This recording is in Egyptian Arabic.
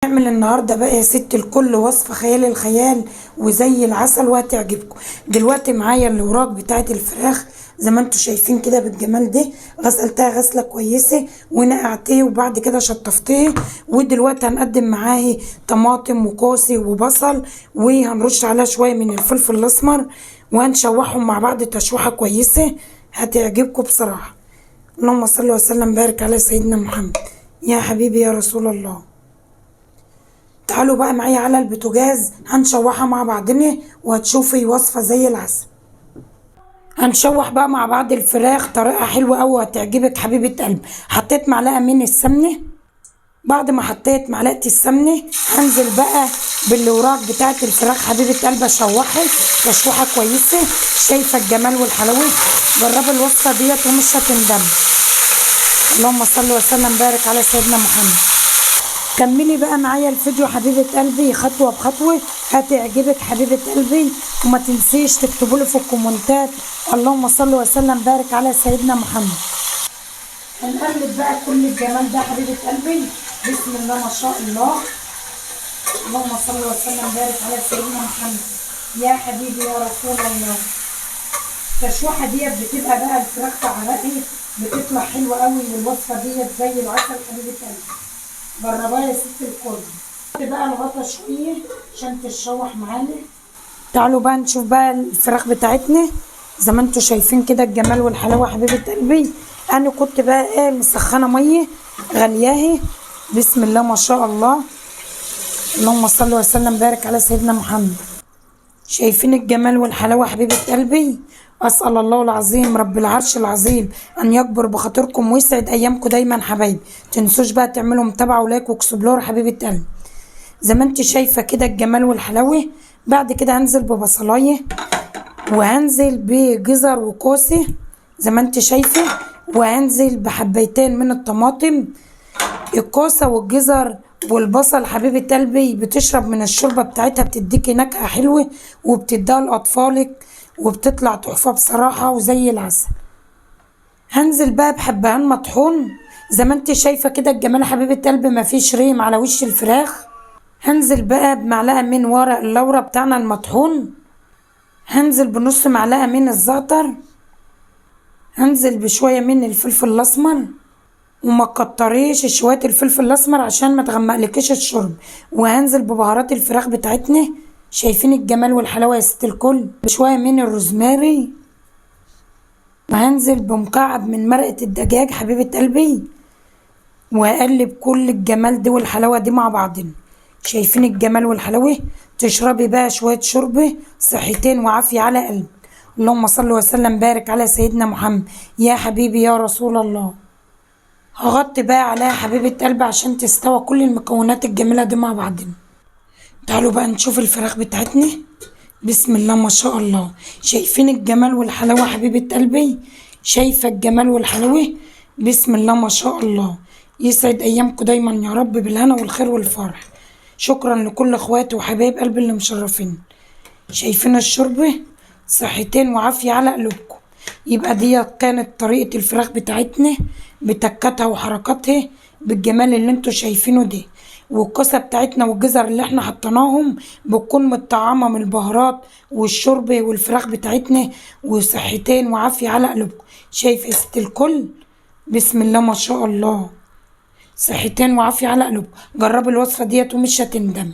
نعمل النهارده بقى يا ست الكل وصفه خيال الخيال وزي العسل وهتعجبكم. دلوقتي معايا الاوراق بتاعت الفراخ زي ما انتم شايفين كده بالجمال ده، غسلتها غسله كويسة ونقعتيه وبعد كده شطفتيه، ودلوقتي هنقدم معاه طماطم وكوسي وبصل، وهنرش عليها شوية من الفلفل الاسمر، وهنشوحهم مع بعض تشويحه كويسة هتعجبكم بصراحة. اللهم صل وسلم بارك على سيدنا محمد يا حبيبي يا رسول الله. تعالوا بقى معايا على البوتاجاز هنشوحها مع بعضنا وهتشوفي وصفه زي العسل. هنشوح بقى مع بعض الفراخ طريقه حلوة قوي هتعجبك حبيبه قلبي. حطيت معلقه من السمنة، بعد ما حطيت معلقه السمنة هنزل بقى بالاوراق بتاعه الفراخ حبيبه قلبي، اشوحها تشويحه كويسة. شايفه الجمال والحلاوه؟ جربي الوصفة ديت ومش هتندمي. اللهم صل وسلم بارك على سيدنا محمد. كملي بقى معايا الفيديو حبيبه قلبي خطوة بخطوة هتعجبك حبيبه قلبي، وما تنسيش تكتبوا لي في الكومنتات اللهم صل وسلم بارك على سيدنا محمد. هنقلب بقى كل الجمال ده حبيبه قلبي، بسم الله ما شاء الله. اللهم صل وسلم بارك على سيدنا محمد يا حبيبي يا رسول الله. التشويحه ديت بتبقى بقى الفراخ في عرقي بتطلع حلوة قوي، والوصفه ديت زي العسل حبيبه قلبي. جربها يا ست الكل. بقى الغطا شوية عشان تتشوح معانا. تعالوا بقى نشوف بقى الفراخ بتاعتنا زي ما انتوا شايفين كده الجمال والحلاوه حبيبه قلبي. انا كنت بقى ايه مسخنه مية غلياها، بسم الله ما شاء الله. اللهم صل وسلم بارك على سيدنا محمد. شايفين الجمال والحلاوه حبيبه قلبي؟ اسال الله العظيم رب العرش العظيم ان يكبر بخاطركم ويسعد ايامكم دايما حبايبي. تنسوش بقى تعملوا متابعه و like و explore حبيبه قلبي. زي ما انت شايفه كده الجمال والحلاوه. بعد كده هنزل ببصلايه وهنزل بجزر وكوسه زي ما انت شايفه، وهنزل بحبيتين من الطماطم. الكوسه والجزر والبصل حبيبه قلبي بتشرب من الشوربة بتاعتها، بتديكي نكهة حلوة وبتديها لاطفالك وبتطلع تحفة بصراحة وزي العسل. هنزل بقى بحبهان مطحون زي ما انت شايفه كده الجمال حبيبه قلبي، مفيش ريم على وش الفراخ. هنزل بقى بمعلقه من ورق اللورة بتاعنا المطحون، هنزل بنص معلقه من الزعتر، هنزل بشوية من الفلفل الاسمر، وما تكتريش شوية الفلفل الاسمر عشان ما تغمقلكيش الشرب. وهنزل ببهارات الفراخ بتاعتنا، شايفين الجمال والحلاوه يا ست الكل، بشوية من الروزماري، وهنزل بمكعب من مرقه الدجاج حبيبه قلبي، وهقلب كل الجمال دي والحلاوه دي مع بعضنا. شايفين الجمال والحلاوه؟ تشربي بقى شوية شوربة صحتين وعافيه على قلبك. اللهم صل وسلم بارك على سيدنا محمد يا حبيبي يا رسول الله. هغطي بقى عليها حبيبه قلبي عشان تستوى كل المكونات الجميلة دي مع بعضنا. تعالوا بقى نشوف الفراخ بتاعتنا، بسم الله ما شاء الله. شايفين الجمال والحلاوه حبيبه قلبي؟ شايفه الجمال والحلاوه؟ بسم الله ما شاء الله. يسعد ايامكم دايما يا رب بالهنا والخير والفرح. شكرا لكل اخواتي وحبايب قلبي اللي مشرفين. شايفين الشوربة؟ صحتين وعافيه على قلوبكم. يبقى دي كانت طريقه الفراخ بتاعتنا بتكتها وحركاتها بالجمال اللي انتوا شايفينه ده، والكوسه بتاعتنا والجزر اللي احنا حطيناهم بتكون متطعمه من البهارات والشوربه والفراخ بتاعتنا، وصحتين وعافيه على قلوبكم. شايف يا ست الكل؟ بسم الله ما شاء الله، صحتين وعافيه على قلوبكم. جربي الوصفة ديت ومش هتندم.